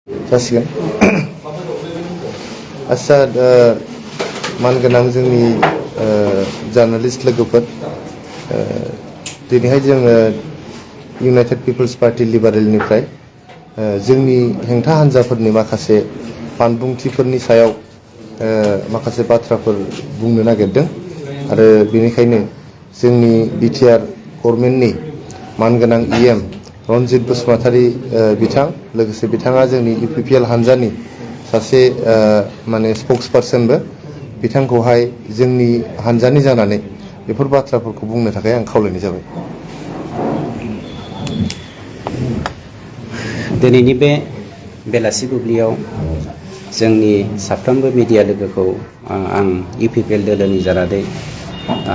जासिगोन आच्चा मानगोनां जोंनि जार्नालिस्ट लोगोफोर दिनैहाय जोङो इउनाइटेड पिपल्स पार्टी लिबारेलनिफ्राय जोंनि हेंथा हान्जाफोरनि माखासे बानबुंथिफोरनि सायाव माखासे बाथ्राफोर बुंनो नागिरदों आरो बेनिखायनो जोंनि बिटिआर गभर्नमेन्टनि मानगोनां इएम रनजित बसुमतारी बिथां लोगोसे बिथाङा जोंनि इउपिपिएल हान्जानि सासे माने स्पक्स पार्सनबो बिथांखौहाय जोंनि हान्जानि जानानै बेफोर बाथ्राफोरखौ बुंनो थाखाय आं खावलायनाय जाबाय। दिनैनि बे बेलासि बुब्लियाव जोंनि साफ्रोमबो मिडिया लोगोखौ आं इउपिपिएल दोलोनि जानानै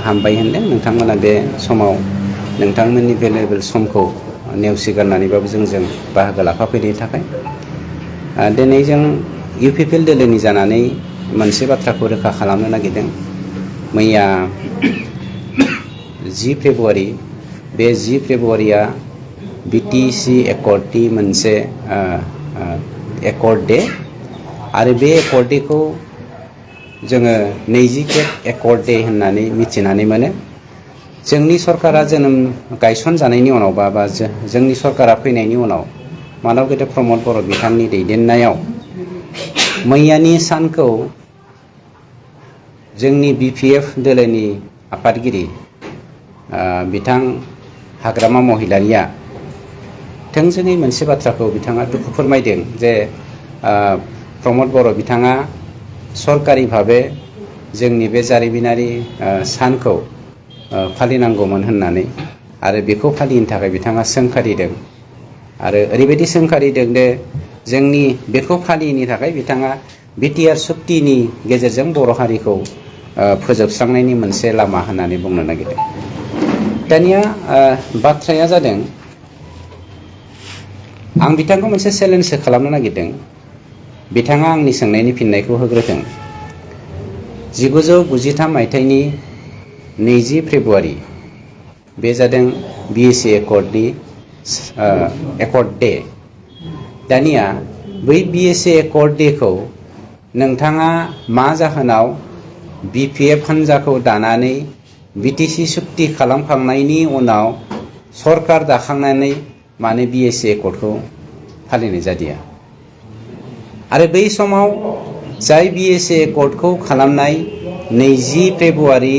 हामबाय होनदों। नोंथांमोना बे समाव नोंथांमोननि भेलुएबल समखौ नेवसिगारनानैबाबो जोंजों बाहागो लाफाफैनायनि थाखाय दिनै जों इउपिपिएल दोलोनि जानानै मोनसे बाथ्राखौ रोखा खालामनो नागिरदों। मैया 10 फेब्रुवारि बे 10 फेब्रुवारिया बिटिसि एकर्डनि मोनसे एकर्ड डे आरो बे एकर्ड डेखौ जोङो 20 खेब एकर्ड डे होननानै मिथिनानै मोनो। जोंनि सरकारा जोनोम गायसन जानायनि उनाव बा जोंनि सरकारा फैनायनि उनाव मानव गेदेर प्रमद बर' बिथांनि दैदेननायाव मैयानि सानखौ जोंनि बिपिएफ दोलोनि आफादगिरि बिथां हाग्रामा महिलारिया थोंजोङै मोनसे बाथ्राखौ बिथाङा दुखु फोरमायदों जे प्रमद बर' बिथाङा सरकारि भाबे जोंनि बे जारिमिनारि सानखौ फालिनांगौमोन होननानै आरो बेखौ फालिनो थाखाय बिथाङा सोंखारिदों आरो ओरैबायदि सोंखारिदों दे जोंनि बेखौ फालिनो थाखाय बिथाङा बिटिआर सुक्तिनि गेजेरजों बर' हारिखौ फोजोबस्रांनायनि मोनसे लामा होननानै बुंनो नागिरदों। दानिया बाथ्राया जादों आं बिथांखौ मोनसे चेलेन्जसो खालामनो नागिरदों। बिथाङा आंनि सोंनायनि फिननायखौ होग्रोथों। 1993 मायथाइनि 20 फेब्रुवारि बे जादों बिएसि एकर्डनि एकर्ड डे। दानिया बै बिएसि एकर्ड डेखौ नोंथाङा मा जाहोनाव बिपिएफ हान्जाखौ दानानै बिटिसि सुक्ति खालामखांनायनि उनाव सरकार दाखांनानै मानो बिएसि एकर्डखौ फालिनाय जादिया आरो बै समाव जाय बिएसि एकर्डखौ खालामनाय 20 फेब्रुवारि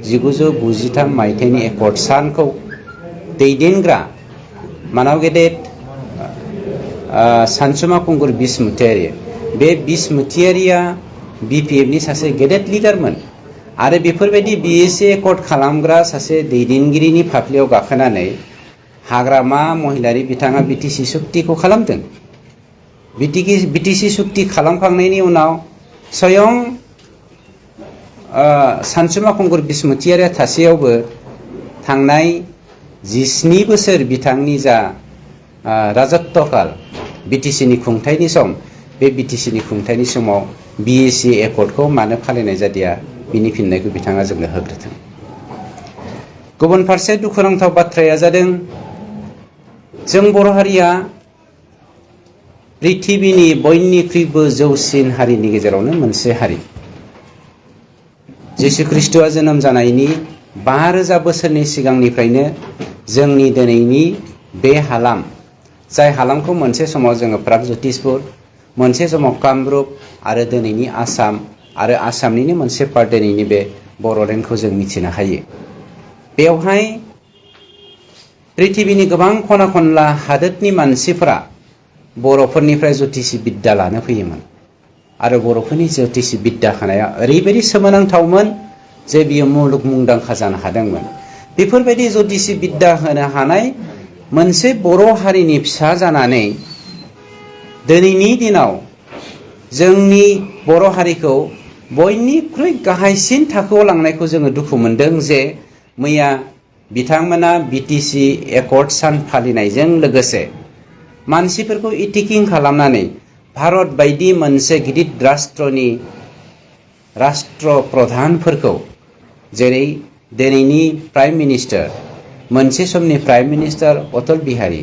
1993 मायथाइनि एकर्ड सानखौ दैदेनग्रा मानाव गेदेर सानसुमा खुंगुर बिसमुथियारि बे बिसमुथियारिया बिपिएफनि सासे गेदेर लिडारमोन आरो बेफोरबायदि बिएसि एकर्ड खालामग्रा सासे दैदेनगिरिनि फाफ्लियाव गाखोनानै हाग्रामा महिलारि बिथाङा बिटिसि सुक्तिखौ खालामदों। बिटिसि सुक्ति खालामखांनायनि उनाव स्वयं सानसुमा खुंगुर बिसमुथियारिया थासेयावबो थांनाय 17 बोसोर बिथांनि जा राजत्वकाल बिटिसिनि खुंथायनि सम बे बिटिसिनि खुंथायनि समाव बिएसि एकर्डखौ मानो फालिनाय जादिया बिनि फिननायखौ बिथाङा जोंनो होग्रोथों। गुबुन फारसे दुखुनांथाव बाथ्राया जादों जों बर' हारिया पृथिबिनि बयनिख्रुइबो जौसिन हारिनि गेजेरावनो मोनसे हारि। जिसु ख्रीष्टआ जोनोम जानायनि 5000 बोसोरनि सिगांनिफ्रायनो जोंनि दिनैनि बे हालाम जाय हालामखौ मोनसे समाव जोङो प्रागज्यतिसपुर मोनसे समाव कामरुप आरो दिनैनि आसाम आरो आसामनिनो मोनसे पार्ट दिनैनि बे बर'लेण्डखौ जों मिथिनो हायो। बेवहाय पृथिबिनि गोबां खना खनला हादोरनि मानसिफोरा बर'फोरनिफ्राय ज्योतिषी बिद्या लानो फैयोमोन आरो बर'फोरनि ज्योतिषी बिद्या खानाया ओरैबायदि सोमोनांथावमोन जे बियो मुलुग मुंदांखा जानो हादोंमोन। बेफोरबायदि ज्योतिषी बिद्या होनो हानाय मोनसे बर' हारिनि फिसा जानानै दिनैनि दिनाव जोंनि बर' हारिखौ बयनिख्रुइ गाहायसिन थाखोआव लांनायखौ जोङो दुखु मोनदों जे मैया बिथांमोना बिटिसि एकर्ड सान फालिनायजों लोगोसे मानसिफोरखौ इटिकिं खालामनानै भारत बायदि मोनसे गिदिर राष्ट्रनि राष्ट्र प्रधानफोरखौ जेरै दिनैनि प्राइम मिनिस्टार मोनसे समनि प्राइम मिनिस्टार अटल बिहारी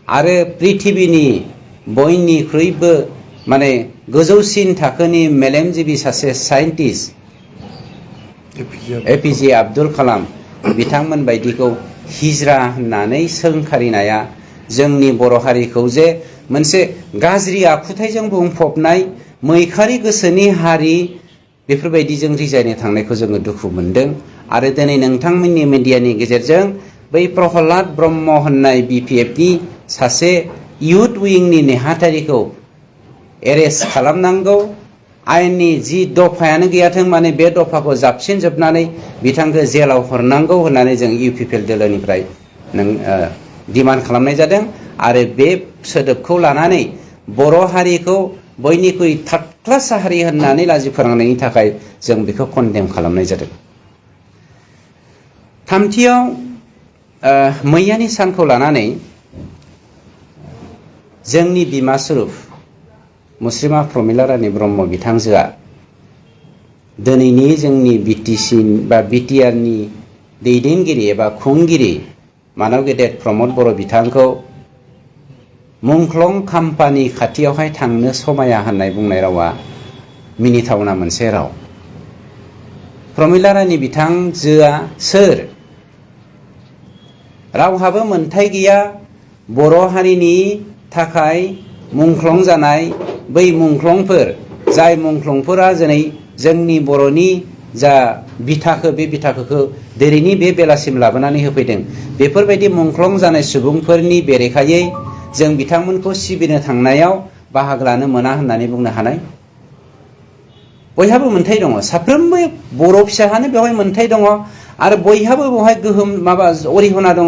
आरो पृथिबिनि बयनिख्रुइबो माने गोजौसिन थाखोनि मेलेमजिबि सासे साइन्टिस्ट एपिजे आब्दुल कालाम बिथांमोन बायदिखौ हिजरा होननानै सोंखारिनाया जोंनि बर' हारिखौ जे मोनसे गाज्रि आखुथायजों बुंफबनाय मैखारि गोसोनि हारि बेफोरबायदिजों रिजायनो थांनायखौ जोङो दुखु मोनदों। आरो दिनै नोंथांमोननि मिडियानि गेजेरजों बै प्रहलाद ब्रह्म होननाय BPFनि सासे इउथ उइंनि नेहाथारिखौ एरेस्ट खालामनांगौ, आयेननि जि दफायानो गैयाथों माने बे दफाखौ जाबसिनजोबनानै बिथांखौ जेलाव हरनांगौ होननानै जों UPPL दोलोनिफ्राय डिमान्ड खालामनाय जादों। आरो बे सोदोबखौ लानानै बर' हारिखौ बयनिख्रुइ थार्ड क्लास हारि होननानै लाजि फोनांनायनि थाखाय जों बेखौ कन्डेम खालामनाय जादों। थामथियाव मैयानि सानखौ लानानै जोंनि बिमा सुरुफ मुस्रिमा प्रमिला रानी ब्रह्म बिथांजोआ दिनैनि जोंनि BTC बा BTRनि दैदेनगिरि एबा खुंगिरि मानव गेदेर प्रमद बर' बिथांखौ मुंख्लं खाम्फानि खाथियावहाय थांनो समाया होननाय बुंनाय रावा मिनिथावना मोनसे राव। प्रमिला रानी बिथांजोआ सोर? रावहाबो मोनथाय गैया बर' हारिनि थाखाय मुंख्लं जानाय बै मुंख्लंफोर जाय मुंख्लंफोरा दिनै जोंनि बर'नि जा बिथाखो बे बिथाखोखौ दिनैनि बे बेलासिम लाबोनानै होफैदों। बेफोरबायदि मुंख्लं जानाय सुबुंफोरनि बेरेखायै जों बिथांमोनखौ सिबिनो थांनायाव बाहागो लानो मोना होननानै बुंनो हानाय? बयहाबो मोनथाय दङ, साफ्रोमबो बर' फिसाहानो बेवहाय मोनथाय दङ आरो बयहाबो बेवहाय गोहोम अरिहना दङ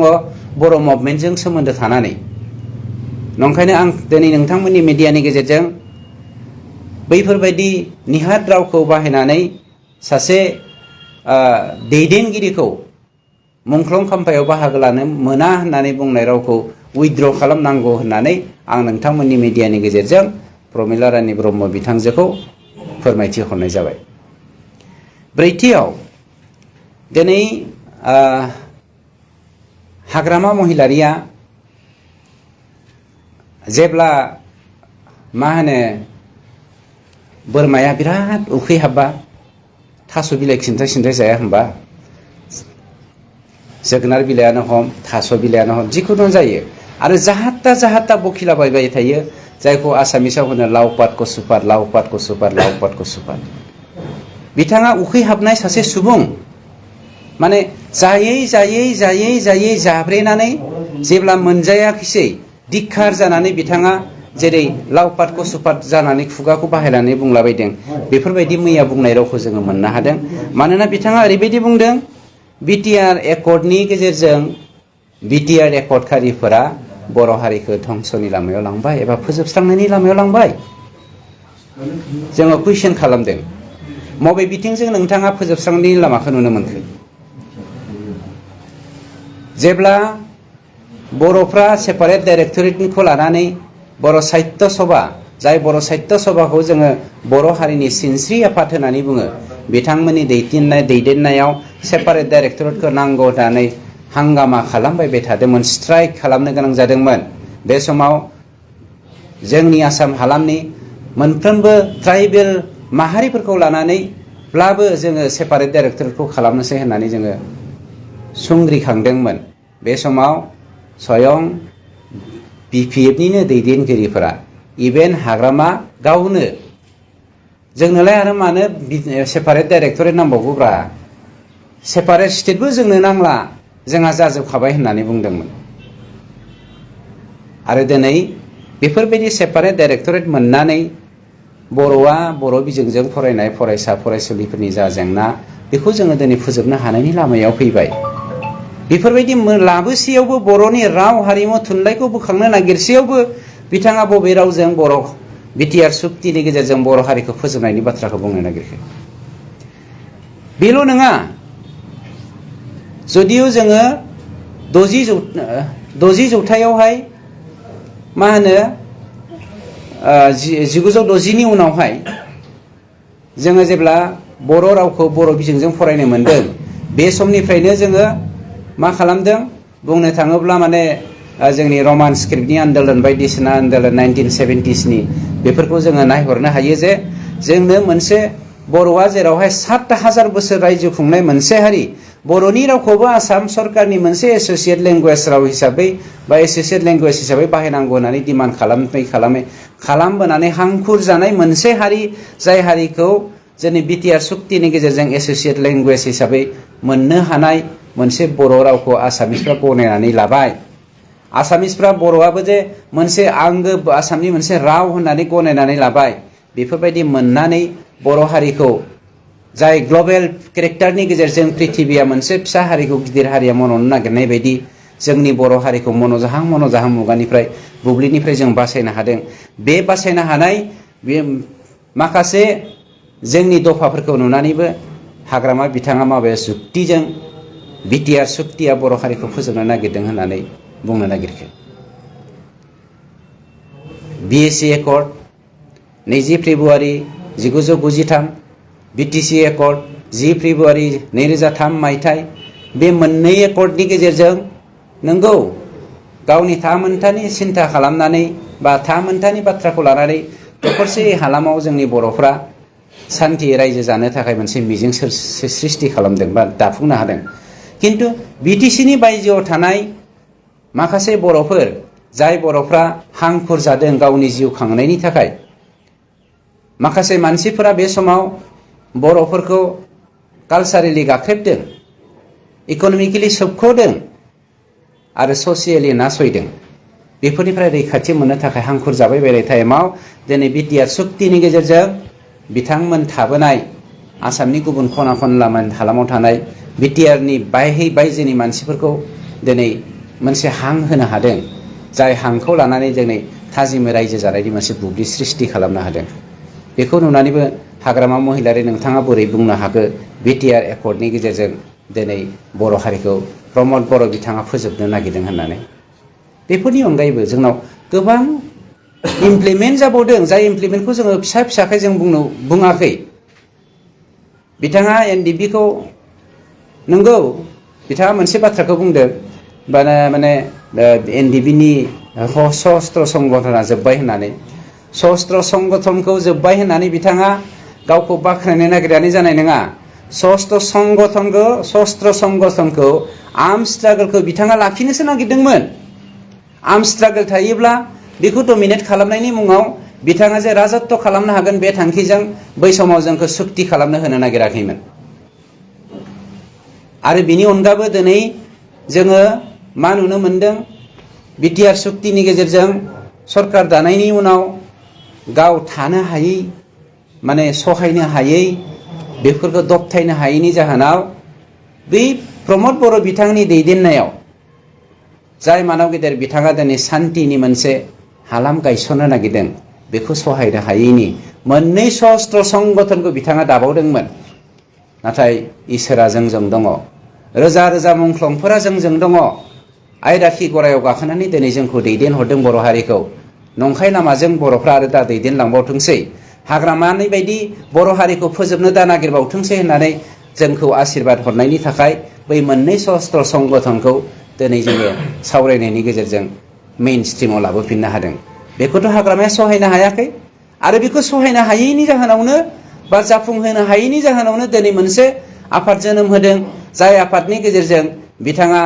बर' मुभमेन्टजों सोमोन्दो थानानै। नंखायनो आं दिनै नोंथांमोननि मिडियानि गेजेरजों बैफोरबायदि निहाथ रावखौ बाहायनानै सासे दैदेनगिरिखौ मुंख्लं खाम्फायाव बाहागो लानो मोना होननानै बुंनाय रावखौ उइथड्र खालामनांगौ होननानै आं नोंथांमोननि मिडियानि गेजेरजों प्रमिला रानी ब्रह्म बिथांजोखौ फोरमायथि हरनाय जाबाय। ब्रैथियाव दिनै हाग्रामा महिलारिया जेब्ला मा होनो बोरमाया बिराद उखैहाबबा थास' बिलाइ सिन्थाय सिन्थाय जाया होनबा? जोगोनार बिलाइयानो हम थास' बिलाइयानो हम जिखुनु जायो आरो जाहाथा बखिलाबायबाय थायो, जायखौ आसामिसाव होनो लाव पात कसुपात, लाव पात कसुपात, लाव पात कसुपात। बिथाङा उखैहाबनाय सासे सुबुं, माने जायै जाब्रेनानै जेब्ला मोनजायाखिसै दिक्खार जानानै बिथाङा जेरै लाव पात कसुपात जानानै खुगाखौ बाहायनानै बुंलाबायदों, बेफोरबायदि मैया बुंनाय रावखौ जोङो मोननो हादों। मानोना बिथाङा ओरैबायदि बुंदों, BTR एकर्डनि गेजेरजों BTR एकर्डखारिफोरा बर' हारिखौ ध्वंसनि लामायाव लांबाय एबा फोजोबस्रांनायनि लामायाव लांबाय। जोङो कुइसन खालामदों, बबे बिथिंजों नोंथाङा फोजोबस्रांनायनि लामाखौ नुनो मोनखो? जेब्ला बर'फ्रा सेपारेट डाइरेक्टरेटखौ लानानै बर' साहित्य सभा, जाय बर' साहित्य सभाखौ जोङो बर' हारिनि सिनस्रि आफाद होननानै बुङो, बिथांमोननि दैदेननायाव सेपारेट डाइरेक्टरेटखौ नांगौ होननानै हांगामा खालामबाय थादोंमोन, स्ट्राइक खालामनो गोनां जादोंमोन। बे समाव जोंनि आसाम हालामनि मोनफ्रोमबो ट्राइबेल माहारिफोरखौ लानानैब्लाबो जोङो सेपारेट डाइरेक्टरेटखौ खालामनोसै होननानै जोङो सुंग्रिखांदोंमोन। बे समाव स्वयं BPFनिनो दैदेनगिरिफोरा इभेन हाग्रामा गावनो जोंनोलाय आरो मानो सेपारेट डाइरेक्टरेट नांबावगौब्रा, सेपारेट स्टेटबो जोंनो नांला, जोंहा जाजोबखाबाय होननानै बुंदोंमोन। आरो दिनै बेफोरबायदि सेपारेट डाइरेक्टरेट मोननानै बर'आ बर' बिजोंजों फरायनाय फरायसा फरायसुलिफोरनि जा जेंना, बेखौ जोङो दिनै फोजोबनो हानायनि लामायाव फैबाय। बेफोरबायदि लाबोसेयावबो बर'नि राव हारिमु थुनलाइखौ बोखांनो नागिरसेयावबो बिथाङा बबे रावजों बर' BTR सुक्तिनि गेजेरजों बर' हारिखौ फोजोबनायनि बाथ्राखौ बुंनो नागिरखो? बेल' नङा, जुदिও जोङो 60 जौथायावहाय मा होनो 1960नि उनावहाय जोङो जेब्ला बर' रावखौ बर' बिजोंजों फरायनो मोनदों, बे समनिफ्रायनो जोङो मा खालामदों? बुंनो थाङोब्ला माने जोंनि रमान स्क्रिप्टनि आन्दोलन बायदिसिना आन्दोलन 1970sनि बेफोरखौ जोङो नायहरनो हायो जे जोंनो मोनसे बर'आ जेरावहाय 7,000 बोसोर रायजो खुंनाय मोनसे हारि बर'नि रावखौबो आसाम सरकारनि मोनसे एसोसिएट लेंगुवेज राव हिसाबै बा एसोसिएट लेंगुवेज हिसाबै बाहायनांगौ होननानै डिमान्ड खालामबोनानै हांखुर जानाय मोनसे हारि जाय हारिखौ जोंनि बिटिआर सुक्तिनि गेजेरजों एसोसिएट लेंगुवेज हिसाबै मोननो हानाय मोनसे बर' रावखौ आसामिसफ्रा गनायनानै लाबाय। आसामिसफ्रा बर'आबो जे मोनसे आंगो आसामनि मोनसे राव होननानै गनायनानै लाबाय। बेफोरबायदि मोननानै बर' हारिखौ जाय ग्लबेल केरेक्टारनि गेजेरजों पृथिबिया मोनसे फिसा हारिखौ गिदिर हारिया मन'नो नागिरनाय बायदि जोंनि बर' हारिखौ मन'जाहां मुगानिफ्राय बुब्लिनिफ्राय जों बासायनो हादों। बे बासायनो हानाय बे माखासे जोंनि दफाफोरखौ नुनानैबो हाग्रामा बिथाङा माबे जुक्तिजों बिटिआर सुक्तिया बर' हारिखौ फोजोबनो नागिरदों होननानै बुंनो नागिरखो। BAC accord 20 February 1993, BTC accord 10 February 2003 मायथाइ बे मोननै एकर्डनि गेजेरजों नंगौ गावनि थामोनथानि सिन्था खालामनानै बा थामोनथानि बाथ्राखौ लानानै दखरसे हालामाव जोंनि बर'फ्रा सान्थि रायजो जानो थाखाय मोनसे मिजिं सृष्टि खालामदों बा दाफुंनो हादों। किन्तु बिटिसिनि बायजोआव थानाय माखासे बर'फोर जाय बर'फ्रा हांखुर जादों गावनि जिउ खांनायनि थाखाय माखासे मानसिफोरा बे समाव बर'फोरखौ कालचारेलि गाख्रेबदों, इक'नमिकेलि सोबख'दों आरो ससियेलि नासयदों। बेफोरनिफ्राय रैखाथि मोननो थाखाय हांखुर जाबाय बायनाय टाइमाव दिनै बिटिआर सुक्तिनि गेजेरजों बिथांमोन थाबोनाय आसामनि गुबुन खना खनला हालामाव थानाय बिटिआरनि बायजोनि मानसिफोरखौ दिनै मोनसे हां होनो हादों। जाय हांखौ लानानै दिनै थाजिमै रायजो जानायनि मोनसे बुब्लि सृष्टि खालामनो हादों। बेखौ नुनानैबो हाग्रामा महिलारि नोंथाङा बोरै बुंनो हाखो बिटिआर एकर्डनि गेजेरजों दिनै बर' हारिखौ प्रमद बर' बिथाङा फोजोबनो नागिरदों होननानै। बेफोरनि अनगायैबो जोंनाव गोबां इमप्लिमेन्ट जाबावदों जाय इमप्लिमेन्टखौ जोङो फिसाखाय जों बुङाखै। बिथाङा एनडिपिखौ नंगौ बिथाङा मोनसे बाथ्राखौ बुंदों माने एनडिपिनि सशस्त्र संगठना जोब्बाय होननानै। सशस्त्र संगठनखौ जोब्बाय होननानै बिथाङा गावखौ बाख्नायनो नागिरनानै जानाय नङा। सशस्त्र संगठनखौ आर्म स्ट्रागलखौ बिथाङा लाखिनोसो नागिरदोंमोन। आर्म स्ट्रागल थायोब्ला बेखौ डमिनेट खालामनायनि मुङाव बिथाङा जे राजत्व खालामनो हागोन बे थांखिजों बै समाव जोंखौ सुक्ति खालामनो होनो नागिराखैमोन। आरो बिनि अनगाबो दिनै जोङो मा नुनो मोनदों बिटिआर सुक्तिनि गेजेरजों सरकार दानायनि उनाव गाव थानो हायै माने सहायनो हायै बेफोरखौ दबथायनो हायैनि जाहोनाव बै प्रमद बर' बिथांनि दैदेननायाव जाय मानव गेदेर बिथाङा दिनै सान्तिनि मोनसे हालाम गायसननो नागिरदों बेखौ सहायनो हायैनि मोननै सशस्त्र संगठनखौ बिथाङा दाबावदोंमोन। नाथाय इसोरा जोंजों दङ, रोजा रोजा मुंख्लंफोरा जोंजों दङ। आयदाखि गरायाव गाखोनानै दिनै जोंखौ दैदेनहरदों बर' हारिखौ। नंखाय लामाजों बर'फ्रा आरो दा दैदेनलांबावथोंसै। हाग्रामानि बायदि बर' हारिखौ फोजोबनो दा नागिरबावथोंसै होननानै जोंखौ आशीर्बाद हरनायनि थाखाय बै मोननै सशस्त्र संगठनखौ दिनै जोङो सावरायनायनि गेजेरजों मेइन स्ट्रिमाव लाबोफिननो हादों। बेखौथ' हाग्रामाया सहायनो हायाखै आरो बेखौ सहायनो हायैनि जाहोनावनो बा जाफुंहोनो हायैनि जाहोनावनो दिनै मोनसे आफाद जोनोम होदों। जाय आफादनि गेजेरजों बिथाङा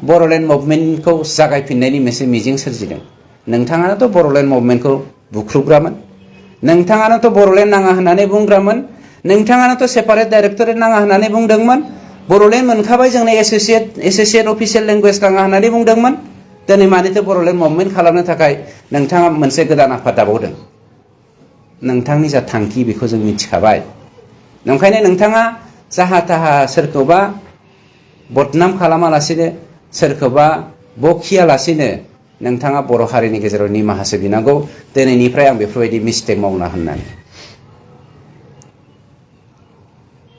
बर'लेण्ड मुभमेन्टखौ जागायफिननायनि मोनसे मिजिं सोरजिदों। नोंथाङानोथ' बर'लेण्ड मुभमेन्टखौ बुख्रुबग्रामोन, नोंथाङानोथ' बर'लेण्ड नाङा होननानै बुंग्रामोन, नोंथाङानोथ' सेपारेट डाइरेक्टरेट नाङा होननानै बुंदोंमोन। बर'लेण्ड मोनखाबाय जोंनो एसोसिएट अफिसियेल लेंगुवेज नाङा होननानै बुंदोंमोन। दिनै मानिथो बर'लेण्ड मुभमेन्ट खालामनो थाखाय नोंथाङा मोनसे गोदान आफाद दाबावदों। नोंथांनि जा थांखि बेखौ जों मिथिखाबाय। ओंखायनो नोंथाङा जाहा थाहा सोरखौबा बदनाम खालामालासिनो सोरखौबा बखियालासिनो नोंथाङा बर' हारिनि गेजेराव निमाहासो बिनांगौ। दिनैनिफ्राय आं बेफोरबायदि मिस्टेक मावना होननानै।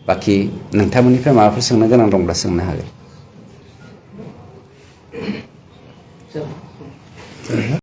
बाखि नोंथांमोननिफ्राय माबाफोर सोंनो गोनां दंब्ला सोंनो हागोन।